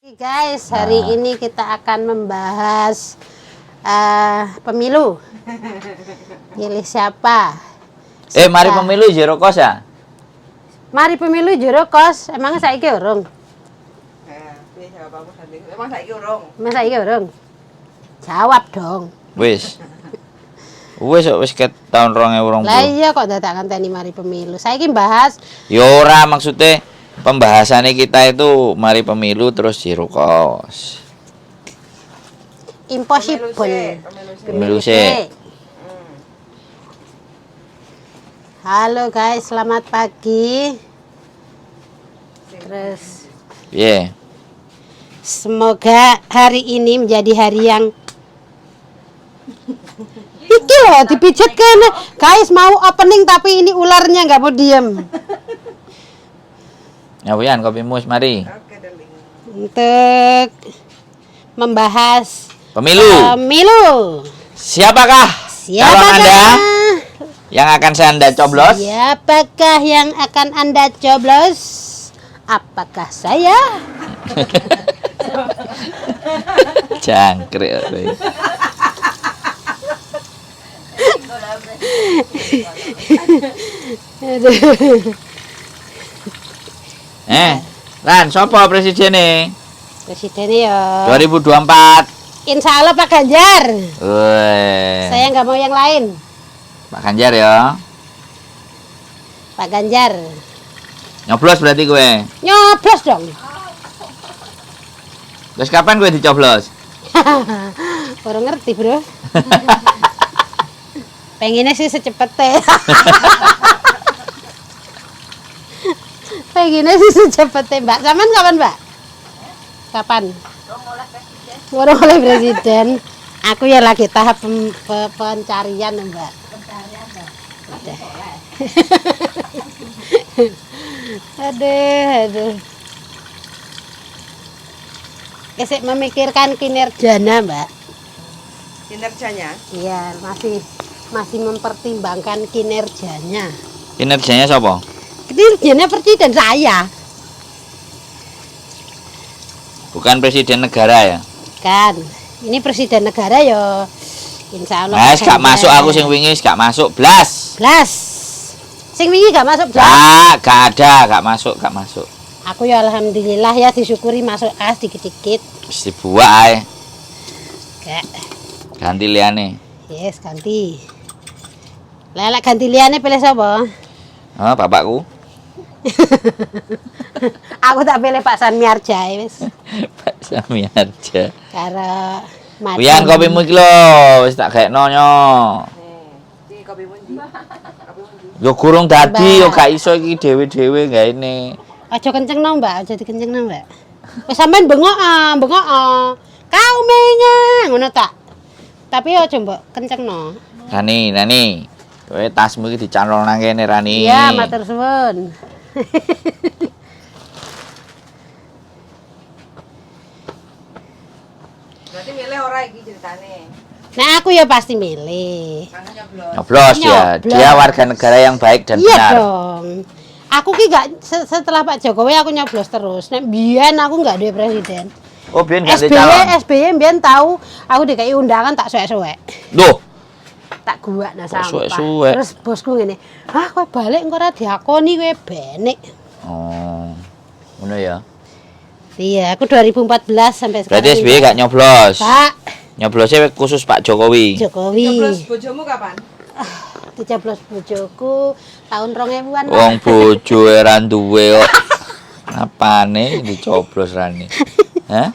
Guys, hari ini kita akan membahas pemilu. Pilih siapa? Mari pemilu zero cost ya? Mari pemilu zero cost. Emangnya saiki urung? Piye jawab aku ganti. Emang saiki urung? Emang saiki urung? Jawab dong. Wis. Wis kok wis ket tahun 2020. Lah iya kok dadak ngenteni mari pemilu. Saiki bahas Ya ora, maksudnya pembahasannya kita itu mari pemilu terus zero cost. Impossible. Pemilu sih. Pemilu sih. Halo guys, selamat pagi. Terus Piye? Semoga hari ini menjadi hari yang iki loh dipijat kene. Guys, mau opening tapi ini ularnya nggak mau diem. Ya Wian, kopimu wis mari. Oke, darling. Untuk membahas Pemilu. Pemilu. Siapakah calon Siapakah Anda yang akan saya Anda coblos? Siapakah yang akan Anda coblos? Apakah saya? Jangkrik kowe. Aduh. Lan, sapa presidene? Presidennya ya. 2024. Insya Allah Pak Ganjar. Weh. Saya nggak mau yang lain. Pak Ganjar ya. Pak Ganjar. Nyoblos berarti kowe. Nyoblos dong. Terus kapan kowe dicoblos? Baru ngerti, Bro. Pengennya sih secepetnya. Pengennya sih secepetnya, Mbak. Zaman kapan, Mbak? Kapan? Orang oleh presiden. Aku ya lagi tahap pencarian, Mbak. Udah. Aduh, aduh. Esek memikirkan kinerjanya, Mbak. Kinerjanya? Iya, masih mempertimbangkan kinerjanya. Kinerjanya siapa? Kinerjanya presiden saya. Bukan presiden negara ya? Kan. Ini presiden negara ya. Insya Allah. Nah, gak masuk aku sing wingi gak masuk blas. Blas. Sing wingi gak masuk blas. Gak ada, gak masuk, gak masuk. Aku ya alhamdulillah ya disyukuri masuk as dikit-dikit. Wis dibuak ae. Gak. Ganti liyane. Yes, ganti. Lah lek ganti liyane pilih sapa? Oh, bapakku. Aku tak pilih Pak Sanmiarja wis. Pak Samiarja. Karo Madam. Wian kopimu iki lho, wis tak gaekno nyo. Nih, iki kopimu ndi? Kopimu ndi? Yo gurung dadi, yo gak iso iki dhewe-dhewe gaene. Aja kenceng no, Mbak, aja dikencengno, Mbak. Wis sampean bengok ah, bengok ah. Kau menya ngono tak. Tapi aja mbok kencengno. Rani, Rani. Kowe tasmu iki dicantol nang kene Rani. Iya, matur suwun. Berarti milih ora iki ceritane. Nah, aku ya pasti milih. Karena nyoblos. Nyoblos ya. Nyoblos. Dia warga negara yang baik dan Iya benar. dong. Aku ki gak setelah Pak Jokowi aku nyoblos terus. Nek biyen aku gak duwe presiden. Oh, biyen gak SBY calon. SBY biyen tahu aku dikai undangan tak suwek-suwek. Loh, Tak guak nah Kok sampah. suwek-suwek? Terus bosku ngene, "Ah, kowe balik engko ora diakoni kowe benek." Oh. Ngono ya. Iya, aku 2014 sampai sekarang. Berarti SBY gak nyoblos. Pak Nyoblosnya khusus Pak Jokowi. Jokowi. Nyoblos bojomu kapan? Dicoblos bojoku tahun 2000-an. Pak. Wong bojo ora duwe kok. Apane dicoblos rane? Hah?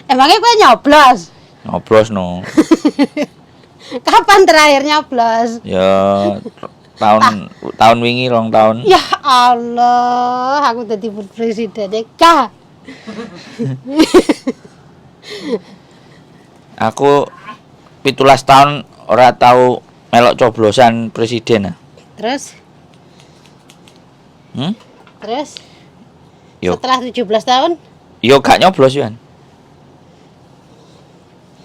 Emangnya kowe nyoblos? Nyoblos no. Kapan terakhir nyoblos? Ya tahun wingi 2 tahun. Ya Allah, aku dadi presiden kah? Aku 17 tahun ora tau melok coblosan presiden. Terus? Hmm? Terus? Yo. Setelah 17 tahun? Yo gak nyoblos yo.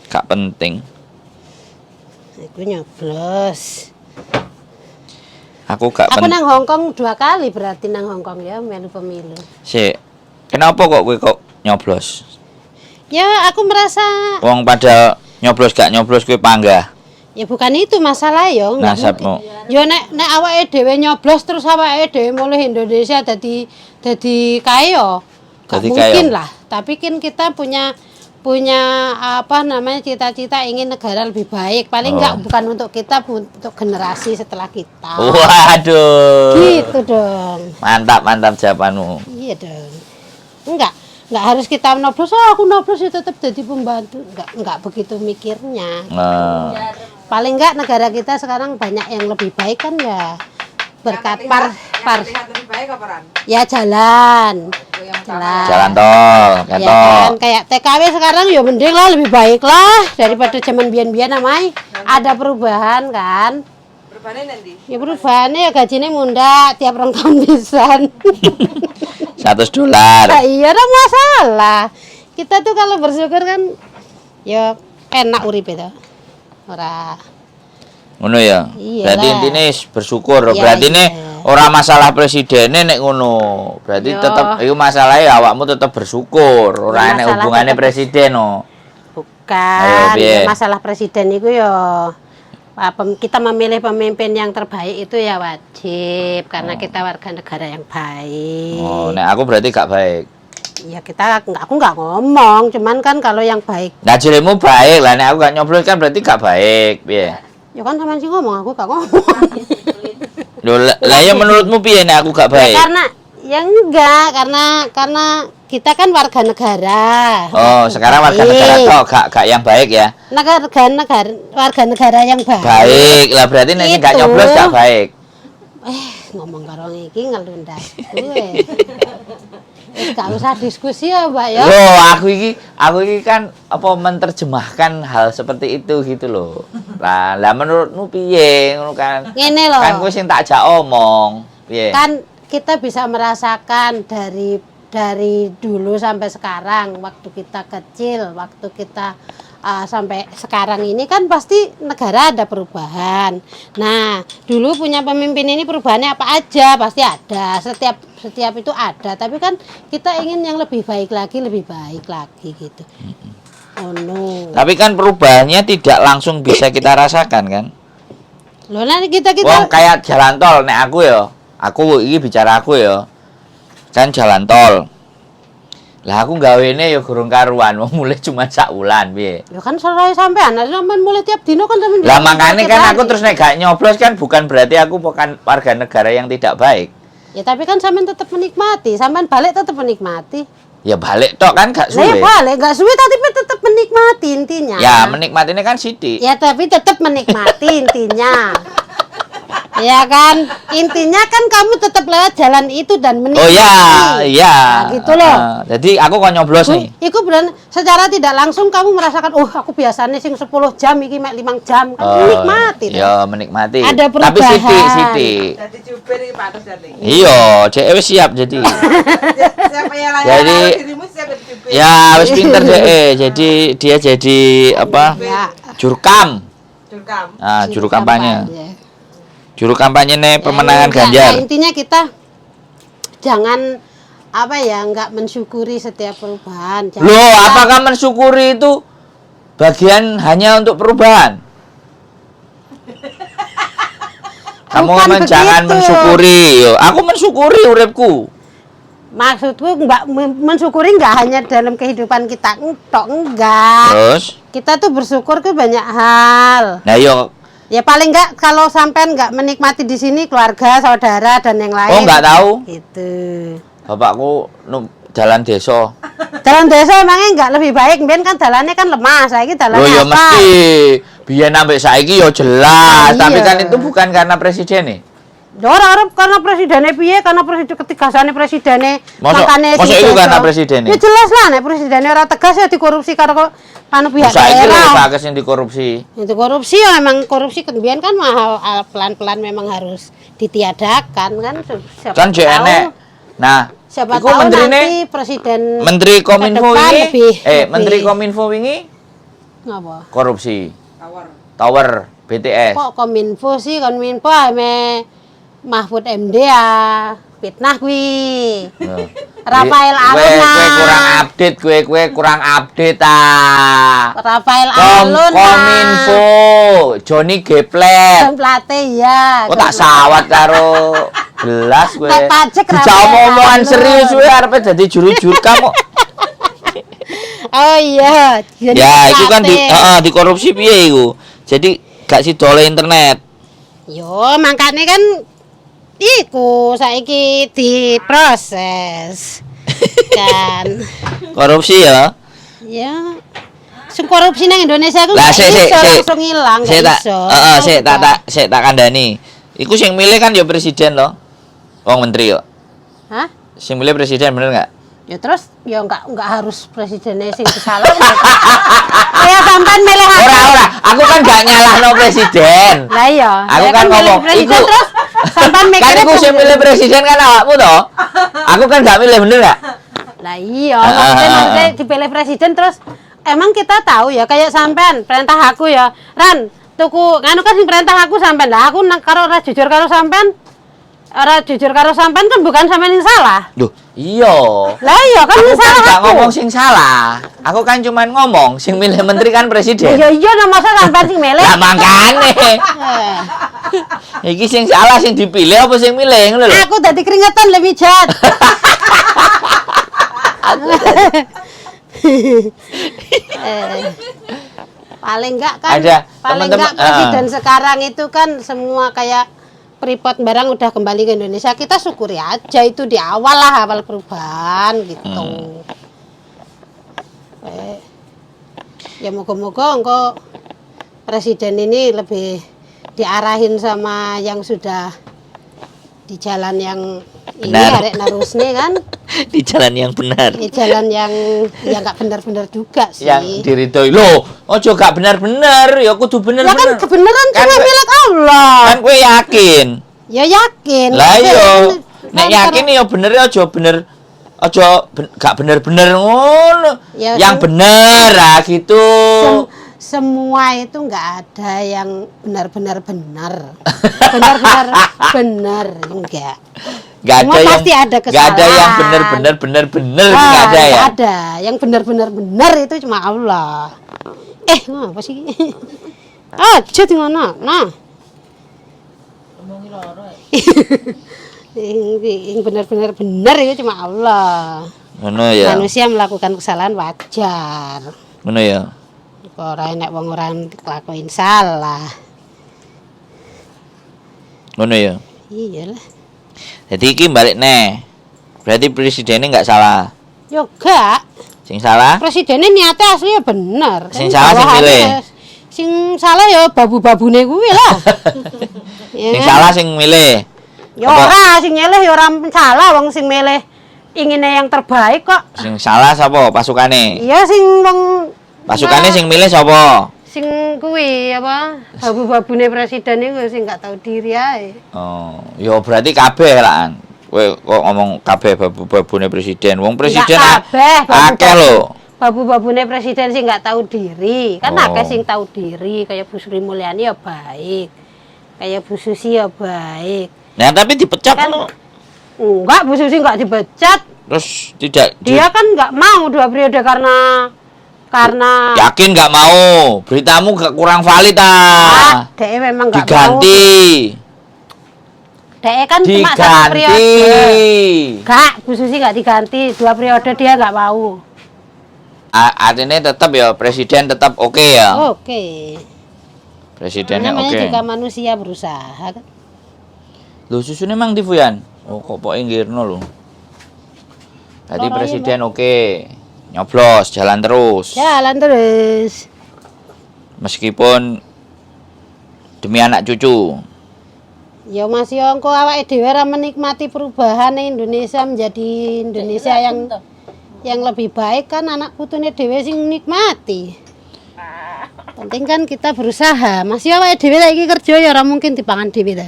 Gak penting. Aku nyoblos. Aku gak Aku nang Hong Kong 2 kali berarti nang Hong Kong ya melu pemilu. Sik. Kenapa kok kowe kok nyoblos? Ya aku merasa Wong padahal nyoblos gak nyoblos kowe panggah. Ya bukan itu masalah ya, enggak Nasabmu. mungkin. Ya nek nek awake dhewe nyoblos terus awake dhewe mulih Indonesia dadi kaya. Gak Dadi mungkin kaya. lah. Tapi kan kita punya punya apa namanya, cita-cita ingin negara lebih baik. Paling enggak bukan untuk kita, untuk generasi setelah kita. Waduh. Gitu dong. Mantap, mantap jawabanmu. Iya dong. Enggak harus kita noblos, oh aku noblos ya tetap jadi pembantu. Enggak begitu mikirnya. Nah, Paling enggak negara kita sekarang banyak yang lebih baik kan ya, berkat Yang par terlihat, par yang terlihat lebih baik apa, Ran? Ya jalan. Itu yang utama. Jalan. Jalan tol, Ya ketok. kan, kayak TKW sekarang ya mending lah, lebih baik lah daripada zaman biyen-biyen namai. Ada perubahan kan? Perubahannya nanti. Ya perubahannya ya gajinya mundak tiap 2 tahun pisan. 100 dolar. Nah, iya ora masalah. Kita tuh kalau bersyukur kan ya enak urip itu. Ora. Ngono ya. Iyalah. Berarti intine bersyukur. Iya, Berarti ini ora masalah presidennya nek ngono. Berarti tetep iku masalahnya awakmu tetep bersyukur. Ora Ya, enek masalah hubungannya presiden no. Bukan. Ayo, piye? Ya, masalah presiden itu ya apa, kita memilih pemimpin yang terbaik itu ya wajib karena kita warga negara yang baik. Oh, nek aku berarti gak baik. Ya kita nggak, aku nggak ngomong, cuman kan kalau yang baik Nah, jaremu baik lah, nek aku gak nyoblos kan berarti gak baik, piye? Ya kan sama sih ngomong, aku gak ngomong. Loh, lah ya menurutmu piye nek aku gak Ya, baik? karena ya enggak, karena kita kan warga negara. Oh, sekarang warga Baik. negara tok, gak yang baik ya. Negara negara warga negara yang baik. Baik, lah berarti nek sing gak Itu. nyoblos gak baik. Eh, ngomong karo iki ngelundak gue. Wis gak usah diskusi ya, Mbak, ya. Loh, aku iki kan apa, menerjemahkan hal seperti itu gitu loh. Lah menurutmu piye ngono kan? Ngene loh. Kan kowe sing tak jak omong. Piye? Kan kita bisa merasakan dari dulu sampai sekarang, waktu kita kecil, waktu kita sampai sekarang ini kan pasti negara ada perubahan. Nah, dulu punya pemimpin ini perubahannya apa aja pasti ada. Setiap setiap itu ada, tapi kan kita ingin yang lebih baik lagi, lebih baik lagi gitu. Oh no. Tapi kan perubahannya tidak langsung bisa kita rasakan kan? Loh, nanti kita kita Wong kayak jalan tol nek aku ya, aku iki bicara aku ya. Kan jalan tol. Lah aku gawene ya gurung karuan, wong mulih cuma sak wulan piye. Ya kan serai sampean, nah, sampean mulih tiap dino kan sampean Lah juga makanya kan lagi. aku terus nek gak nyoblos kan bukan berarti aku bukan warga negara yang tidak baik. Ya tapi kan sampean tetap menikmati, sampean balik tetap menikmati. Ya balik tok kan gak Lah ya suwe. balik gak suwe tapi tetap menikmati intinya. Ya menikmatinya kan sithik. Ya tapi tetap menikmati intinya. Ya kan, intinya kan kamu tetap lewat jalan itu dan menikmati. Oh ya, iya. Nah, gitu loh. Heeh. Jadi aku kok nyoblos nih. Iku beran secara tidak langsung kamu merasakan, oh aku biasanya sing 10 jam iki mek 5 jam kan Oh, menikmati toh. Ya menikmati. Ada Tapi perubahan. sithik sithik. Jadi jubir iki pantes jadi. Iya, cek wis siap jadi. Siapa yang layak dirimu siap jadi jubir. Ya wis pinter deh. Jadi dia jadi apa? Ya. Jurkam. Jurkam. Ah, juru kampanye. Ya. Juru kampanye nih pemenangan Ya, Ganjar. Nah, intinya kita jangan apa ya, nggak mensyukuri setiap perubahan. Jangan Loh, apakah mensyukuri itu bagian hanya untuk perubahan? Kamu Bukan ngomong jangan begitu. mensyukuri. Yo, aku mensyukuri uripku. Maksudku mbak mensyukuri nggak hanya dalam kehidupan kita entok, enggak. Terus, Kita tuh bersyukur ke banyak hal. nah yo, Ya paling enggak kalau sampean nggak menikmati di sini keluarga, saudara dan yang lain. Oh, nggak tahu. Gitu. Bapakku jalan desa. Jalan desa emangnya nggak lebih baik? Biyen kan jalannya kan lemah, saiki jalannya Loh ya apa? mesti biyen sampai saiki yo jelas, Nah, tapi iya. kan itu bukan karena presiden nih. Ya ora arep karena presidennya piye, karena presiden ketegasannya presidennya Mosok- mosok sing iku desa. karena presidennya? Ya jelas lah nek presidennya ora tegas ya dikorupsi karo kok anu pihak Saiki lho daerah. akeh sing dikorupsi. Itu korupsi ya memang korupsi kemudian kan mahal pelan-pelan memang harus ditiadakan kan siapa Kan tahu, jek enek. Nah, siapa iku tahu menterine nanti presiden Menteri Kominfo ke depan wingi lebih, Menteri lebih- Kominfo wingi ngapa? korupsi. Tower. Tower BTS. Kok Kominfo sih? Kominfo ame Mahfud MD ya. Fitnah kuwi. Nah. Rafael Kowe Alun. Kowe kurang update, kowe kowe kurang update ah. Rafael Alun. Kominfo, Johnny G Plate. John Plate ya. Kok tak sawat karo belas kowe. Tak pajek Dijak Rafael omong-omongan Alun. Serius kowe arepe dadi juru jurkam kok. Oh iya, Johnny Ya, itu kan di Plate. heeh, dikorupsi piye iku. Jadi gak sido oleh internet. Yo, makanya kan iku saiki diproses. Kan. Korupsi ya. Ya. Sing korupsi nang Indonesia ku Lah gak sik sik iso sik. langsung ilang, Sik gak tak iso. heeh, sik tak tak sik tak kandhani. Iku sing milih kan ya presiden loh. Wong menteri yo. Hah? Sing milih presiden bener nggak? Ya terus ya enggak harus presidennya sing salah. Kayak sampean milih aku. Ora ora, aku kan gak nyalahno presiden. Lah iya, Aku saya kan milih ngomong, presiden iku- terus sampean Kan mikirnya iku sing milih presiden kan awakmu toh. Aku kan gak milih, bener gak? Lah iya, Ah, maksudnya, ah, ah. maksudnya dipilih presiden terus emang kita tahu ya, kayak sampean perintah aku ya, "Ran, tuku nganu," kan sing perintah aku sampean. Lah aku nang karo ora jujur karo sampean. Ora jujur karo sampean kan bukan sampean yang salah. Duh, iya. Lah iya kan Aku yang kan salah gak aku. ngomong sing salah. Aku kan cuman ngomong sing milih menteri kan presiden. Iya iya, nah masa sampean sing milih? Lah mangkane. Eh, Iki sing salah sing dipilih apa sing milih ngono lho. Aku dadi keringetan lebih jat. Eh, paling enggak kan Ada paling teman-teman- enggak presiden sekarang itu kan semua kayak Freeport barang udah kembali ke Indonesia, kita syukuri aja itu di awal lah, awal perubahan gitu. Eh, ya moga-moga engko presiden ini lebih diarahin sama yang sudah di jalan yang ini Benar. arek nerusne kan. Di jalan yang benar. Di jalan yang ya nggak benar-benar juga sih. Yang diridhoi. Loh, ojo gak benar-benar, ya kudu Ya kan bener-bener. kebenaran Kan cuma milik Allah. Kan kowe yakin. Ya yakin. Lah Tapi iya. kan- Nek yakin ya bener ya aja bener aja gak bener-bener ngono. Ya, Yang bener ah gitu. Semua itu nggak ada yang benar-benar benar. Benar-benar benar enggak. Gak Semua ada yang pasti ada gak ada yang kesalahan. bener-bener bener-bener Wah, nggak ada ya. nggak ada. Yang benar-benar benar itu cuma Allah. Eh, apa sih? Ah, jadi ngono. Nah. Omongi loro ya. Yang benar-benar benar itu cuma Allah. Ngono ya. Manusia melakukan kesalahan wajar. Ngono ya. Kok ora enek wong ora nglakoin salah. Ngono ya. Iyalah. Jadi iki balik neh. Berarti presidennya nggak salah. Yo gak. Sing salah Presidennya niatnya asli ya bener. Sing Kan salah sing bawahannya milih. Sing salah ya babu-babune kuwi lah. Ya sing kan? salah sing milih. Ya Apa? ora, sing nyeleh ya ora salah, wong sing milih inginnya yang terbaik kok. Sing salah sapa pasukane? Iya sing wong Pasukane sing milih sapa? Sing kuwi apa babu-babune presiden iku sing gak tahu diri ae. Oh, ya berarti kabeh lah. Kowe kok ngomong kabeh babu-babune presiden. Wong presiden Nggak kabeh, akeh lho. Babu-babune presiden sing nggak tahu diri. Kan Oh. akeh sing tahu diri kayak Bu Sri Mulyani ya baik. Kayak Bu Susi ya baik. Nah, tapi dipecat Kan ngono. enggak, Bu Susi enggak dipecat. Terus tidak Dia kan enggak mau dua periode karena yakin nggak mau. Beritamu gak kurang valid ah, ah. dia memang enggak mau. Diganti. Dia kan cuma satu Diganti. periode. Enggak, Bu Susi enggak diganti. Dua periode dia enggak mau. Artinya tetap ya presiden tetap oke ya. Oke. Presidennya Namanya oke. juga manusia berusaha kan. Lho, susune mang ndi, Fuyan? Oh, kok poke ngirno lho. Berarti Loro iya, presiden oke. Nyoblos, jalan terus. Jalan terus. Meskipun demi anak cucu. Ya Mas yo engko awake dhewe ora menikmati perubahan Indonesia menjadi Indonesia yang lebih baik kan anak putune dhewe sing nikmati. Penting kan kita berusaha. Mas yo awake dhewe saiki kerja ya ora mungkin dipangan dhewe ta.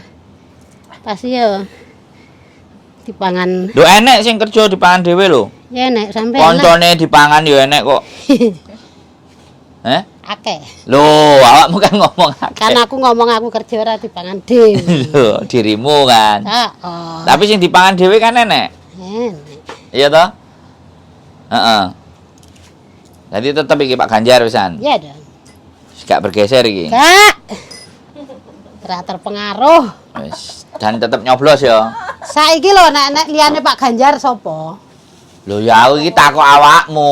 Pasti ya dipangan Lho, enek sing kerja dipangan dhewe lho. ya nek sampe lah. Koncone dipangan ya enek kok. Eh? Akeh. Lho, awakmu kan ngomong akeh. Kan aku ngomong aku kerja ora dipangan dhewe. Lho, dirimu kan. Heeh. Tapi sing dipangan dhewe kan enek. Enek. Iya toh? Heeh. Jadi tetep iki Pak Ganjar pisan. Iya dong. Gak bergeser iki. Gak. Ora terpengaruh. Wis, dan tetep nyoblos ya. Saiki lho, nek nek liyane Pak Ganjar sapa? Lho ya, aku iki takok awakmu.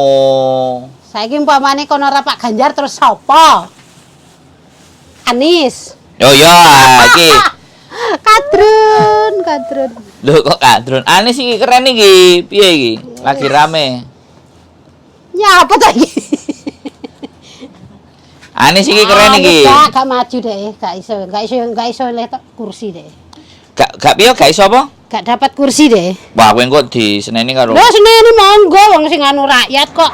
Saiki umpamane kono ora Pak Ganjar terus sapa? Anies. Oh iya, iki. Kadrun, kadrun. Lho, kok kadrun? Anies iki keren iki. Piye iki? Lagi rame. Nyapa ta iki? Anies iki keren iki. Gak maju deh, gak iso, gak iso, gak iso oleh kursi deh. Gak piye, gak iso apa? Gak dapat kursi deh. Wah, kowe engko diseneni karo. Lho, seneni monggo, wong sing anu rakyat kok.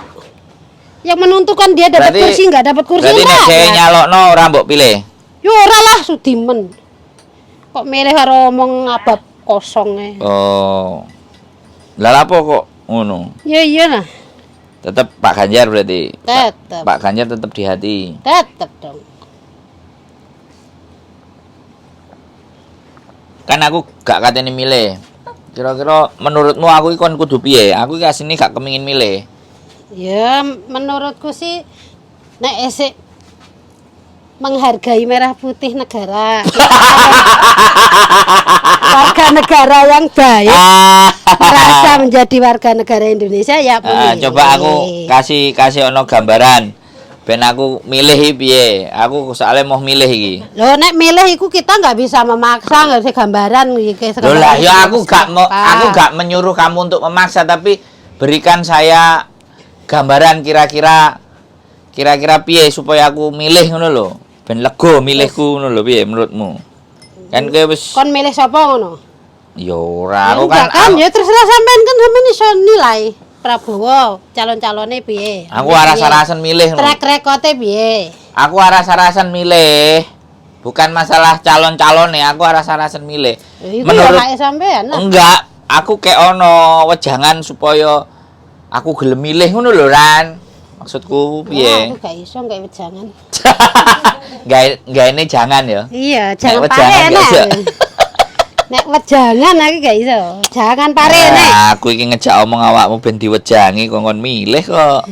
Yang menentukan dia dapat kursi nggak dapat kursi, Berarti nek enggak. saya nyalokno ora mbok pilih. Yo ora lah, sudimen. Kok milih karo omong abab kosong e. Oh. Lah lapo kok ngono? Ya iya lah. Tetep Pak Ganjar berarti. Tetep. Pak Ganjar tetep di hati. Tetep dong. Kan aku gak katene milih. Kira-kira menurutmu aku iki kon kudu piye? Aku iki asline gak kepingin milih. Ya menurutku sih nek esek menghargai merah putih negara, warga negara yang baik, merasa menjadi warga negara Indonesia ya Ah, memilih. coba aku kasih kasih ono gambaran ben aku milih iki piye. Aku soalnya mau milih iki. Loh, nek milih iku kita nggak bisa memaksa, nggak bisa gambaran iki. Loh lah ya, aku gak mau, Apa. aku gak menyuruh kamu untuk memaksa, tapi berikan saya gambaran kira-kira kira-kira piye supaya aku milih ngono lho. Ben lego milihku ngono lho, piye menurutmu? Kan kowe wis Kon milih sapa ngono? Ya ora, Ya aku enggak kan kan, ya terserah sampean, kan sampean iso nilai Prabowo calon-calonnya piye. Aku aras-arasan milih ngono. Track record-e piye? Aku aras-arasan milih. Bukan masalah calon-calon aku aras-arasan milih. Ya, iku ya Menurut hake sampean lah. Enggak, aku kayak ono wejangan supaya aku gelem milih ngono lho, Ran. Maksudku Wah, piye? aku gak iso gak wejangan. Enggak, ini jangan ya. Iya, jangan Nek wejangan pare gak iso. nek. Nek wejangan aku gak iso. Jangan pare nek. Nah, aku iki ngejak omong awakmu ben diwejangi kongkon milih kok.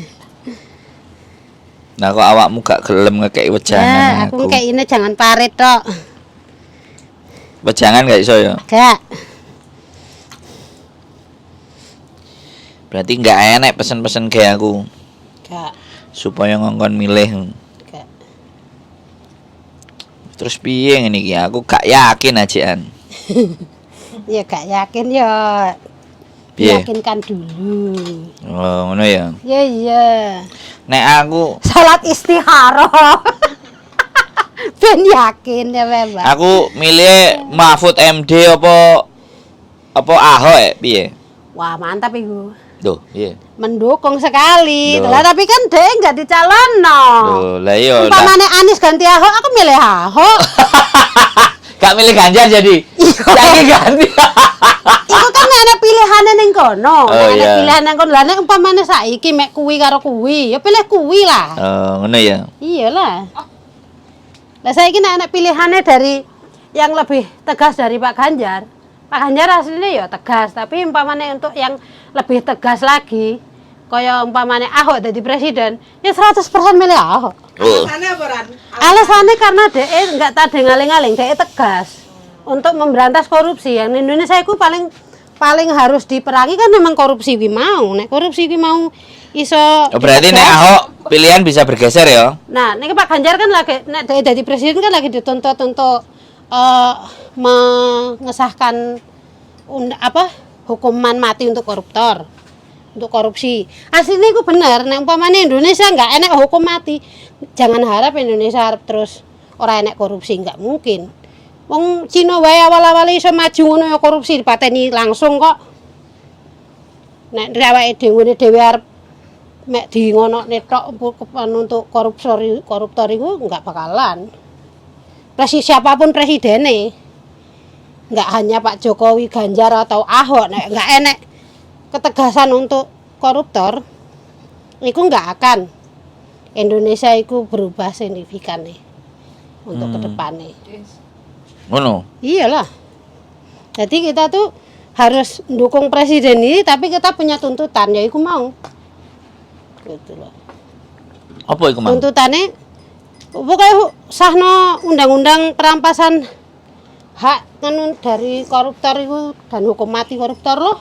Nah, kok awakmu gak gelem ngekeki wejangan Ya, aku aku. kayak ini jangan pare tok. Wejangan gak iso ya. Gak. Berarti gak enek pesen-pesen kayak aku Gak. supaya ngongkon milih. Gak. Terus piye ngene iki? Aku gak yakin ajian. Ya gak yakin ya. Piye? Yakinkan dulu. Oh, ngono ya. Ya iya. Nek aku Salat istikharah. Ben yakin ya, Mbak. Aku milih Mahfud MD apa apa Ahok ya, piye? Wah, mantap iku. Duh, piye? Mendukung sekali. Loh. Lah, tapi kan dia nggak dicalonno. Duh, lah iya. Lah. Umpamane Anies ganti Ahok, aku milih Ahok. Gak milih Ganjar jadi. Saiki ganti. Iku kan nek ana pilihane ning kono. Oh, Nek ana iya. pilihan ning kono. Lah, nek umpamane saiki mek kuwi karo kuwi, ya pilih kuwi lah. Oh, ngono ya. Iyalah. Lah, saiki nek ana pilihane dari yang lebih tegas dari Pak Ganjar. Pak Ganjar aslinya ya tegas, tapi umpamane untuk yang lebih tegas lagi, kaya umpamane Ahok jadi presiden, ya 100% milih Ahok. Oh. Alasannya apa, Ran? Alasannya karena DE nggak tadi ngaling-ngaling, DE tegas untuk memberantas korupsi. Yang di Indonesia itu paling paling harus diperangi kan memang korupsi kuwi mau. Nek korupsi kuwi mau iso Oh, berarti nek ditegas. Ahok pilihan bisa bergeser ya. Nah, nek Pak Ganjar kan lagi, nek DE jadi presiden kan lagi dituntut untuk mengesahkan apa, hukuman mati untuk koruptor, untuk korupsi. Aslinya itu bener, nek umpamanya Indonesia nggak enek hukum mati, jangan harap Indonesia harap terus ora enek korupsi, nggak mungkin. Wong Cina wae awal-awal iso maju ngono ya korupsi dipateni langsung kok. Nek awake dhewe dhewe arep mek di ngonokne tok untuk koruptor koruptor iku nggak bakalan. Siapapun presidennya, nggak hanya Pak Jokowi, Ganjar atau Ahok, nek nggak enek ketegasan untuk koruptor, itu nggak akan Indonesia itu berubah signifikan nih untuk kedepannya. Ngono. Iyalah. Jadi kita tuh Harus dukung presiden ini, tapi kita punya tuntutan, ya iku mau. Gitu loh. Apa iku, Mang? Tuntutannya pokoknya sahno undang-undang perampasan hak nganu dari koruptor itu dan hukum mati koruptor loh.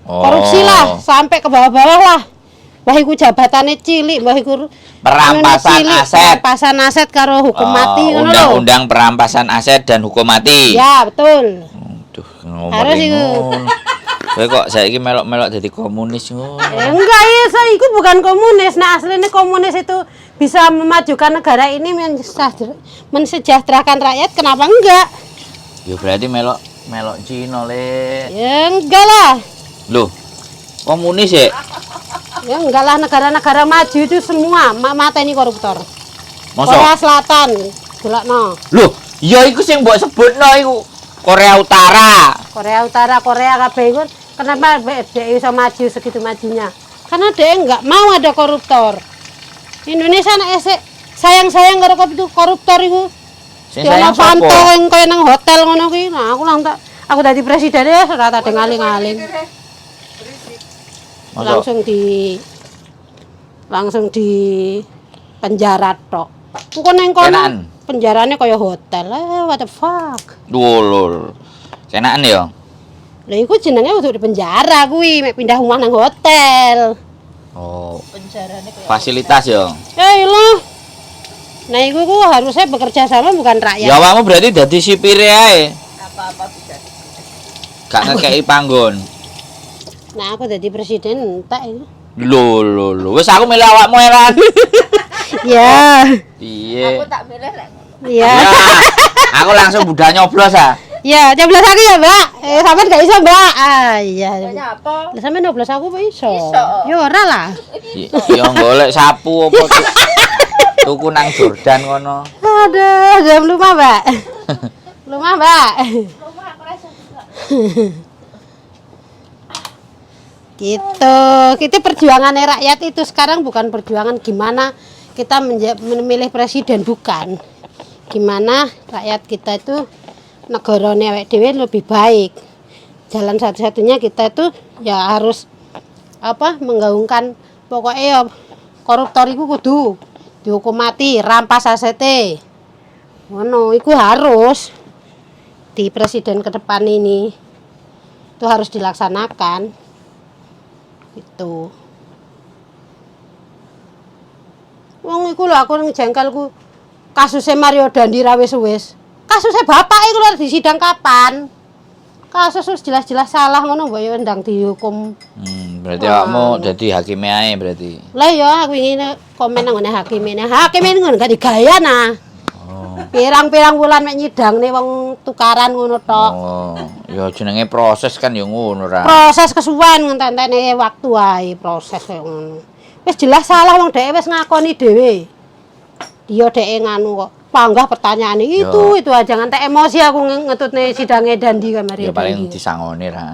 Oh. Korupsi lah sampai ke bawah-bawah lah. Wah, iku jabatannya cilik, wah iku Perampasan cilik, aset. Perampasan aset karo hukum Oh, mati ngono lho. Undang-undang perampasan aset dan hukum mati. Ya, betul. Duh, ngomong Harus iku. ngono. Kowe kok saiki melok-melok jadi komunis ngono. Eh, enggak ya, saya itu bukan komunis. Nah, aslinya komunis itu bisa memajukan negara ini, mensejahterakan rakyat, kenapa enggak? Ya berarti melok melok Cina le. Ya enggak lah. Loh, komunis ya? Ya enggak lah, negara-negara maju itu semua mateni koruptor. Masa? Korea Selatan, delokno. Loh, ya iku sing mbok sebutno iku Korea Utara. Korea Utara, Korea kabeh iku kenapa dhek iso maju segitu majunya? Karena dia enggak mau ada koruptor. Indonesia nek esek sayang-sayang karo koruptor iku. Sing Di sayang ono panto sapa? yang kaya nang hotel ngono kuwi. Nah, aku lang tak aku dadi presiden ya ora tak ngaling-ngaling. Masa? Langsung di penjara tok. Engko ning kono Kenaan. Penjarane kaya hotel. Eh, what the fuck. Lho, Kenaan ya? Lah, iku jenenge udah di penjara kuwi, mek pindah rumah nang hotel. Oh, Penjarane kayak fasilitas ya. Ya lho. Nah, iku ku harusnya bekerja sama, bukan rakyat. Ya awakmu berarti dadi sipire ae. Apa-apa bisa. Gak ngekeki panggon. Nah, aku jadi presiden entek iku. Lho lho lho, wis aku milih awakmu Eran. Ya. Piye? Aku tak milih lek ngono. Ya. Ya, aku langsung budal nyoblos ah. Ya, nyoblos aku ya, Mbak. Eh, sampean gak iso, Mbak. Ah, iya. Soalnya apa? Lah, sampean nyoblos aku apa iso? Iso. Ya ora lah. Ya golek sapu apa tuku nang Jordan ngono. Aduh, jam lumah, Mbak. Lumah, Mbak. Rumah aku rasa juga. Gitu. Kita perjuangan rakyat itu sekarang bukan perjuangan gimana kita memilih presiden, bukan. Gimana rakyat kita itu negarane awake dhewe lebih baik. Jalan satu-satunya kita itu ya harus apa, menggaungkan pokoknya ya koruptor iku kudu dihukum mati, rampas asete. Ngono, iku harus di presiden ke depan ini itu harus dilaksanakan. Itu. Wong iku lho, aku jengkel ku kasusnya Mario Dandi ra wis-wis. Kasusnya bapak iku lho disidang kapan? Kasus wis jelas-jelas salah ngono mbok yo ndang dihukum. Berarti awakmu dadi hakime ae berarti. Lah ya, aku ingin komen nang ngene hakim ini. Hakim ini ngono gak digaya nah. Oh. Pirang-pirang wulan mek nyidangne wong tukaran ngono tok. Oh, ya jenenge proses kan ya ngono ra. Proses kesuwen, ngenteni waktu ae proses koyo ngono. Wis jelas salah, wong dhek wis ngakoni dhewe. Dia dhek nganu kok. Panggah pertanyaan itu aja, ngantek emosi aku ngetutne sidange Dandi kamare. Ya paling Dandi. Disangoni ra.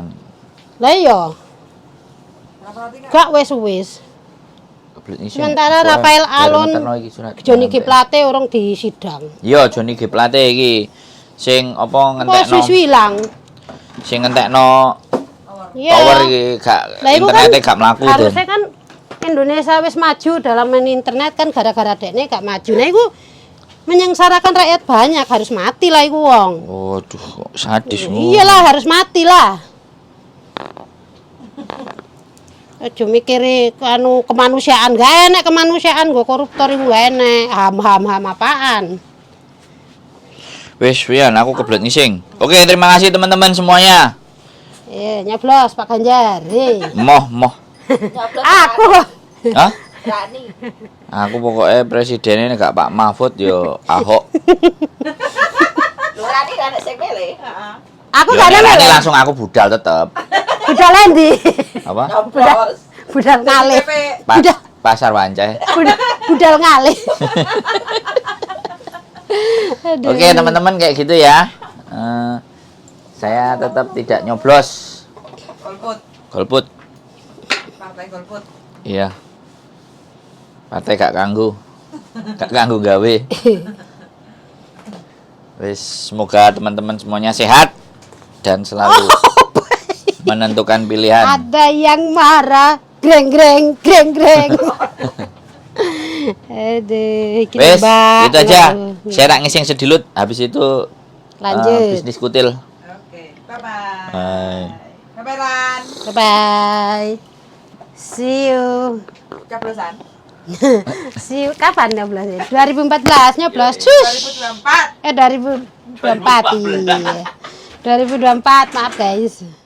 Lah iya. Gak wis-wis. Kebelet ngising. Sementara Wah, Rafael baru Alun, ngeterno iki surat. Johnny G Plate urung disidang. Iya, Johnny G Plate iki sing apa Kok ngentekno suwi-suwi ilang. Sing ngentekno Iya. tower iki gak Lah, iku kan internetnya gak mlaku Den. harusnya kan Indonesia wis maju dalam main internet kan gara-gara dekne gak maju. Nah, iku menyengsarakan rakyat banyak, harus mati lah iku wong. Waduh, kok sadis ngono. Iyalah, harus mati lah. Aja mikire anu kemanusiaan, gak enek kemanusiaan nggo koruptor iku gak enek. Ham ham ham apaan? Wis, Wian, aku kebelet ngising. Oke, terima kasih teman-teman semuanya. Eh, nyoblos Pak Ganjar. Eh. Moh, moh. Nyoblos. Aku kok. Hah? Rani. Aku pokoknya presidennya gak Pak Mahfud yo Ahok. Lho, Rani kan sing milih. Heeh. Aku Yo, gak nek ada Rani milih. langsung aku budal tetep. Budal endi? Apa? Nyoblos. Budal ngalih. Budal Pasar Wancai. Budal ngalih. Aduh. Oke, teman-teman, kayak gitu ya. Saya tetap tidak nyoblos. Golput. Golput. Partai golput. Iya. Partai gak kanggu. Gak kanggu gawe. Wis, semoga teman-teman semuanya sehat dan selalu Menentukan pilihan. Ada yang marah, greng greng greng greng. Aduh, iki Wes, Mbak. itu aja. Aduh. Saya nak ngising sedilut, habis itu Lanjut. Bisnis kutil. Oke, bye bye. Bye. Bye bye, Ran. Bye bye. See you. Coblosan. See you. Kapan nyoblos? 2014 nyoblos. Cus. 2024. Eh, 2024, iya. 2024, maaf guys.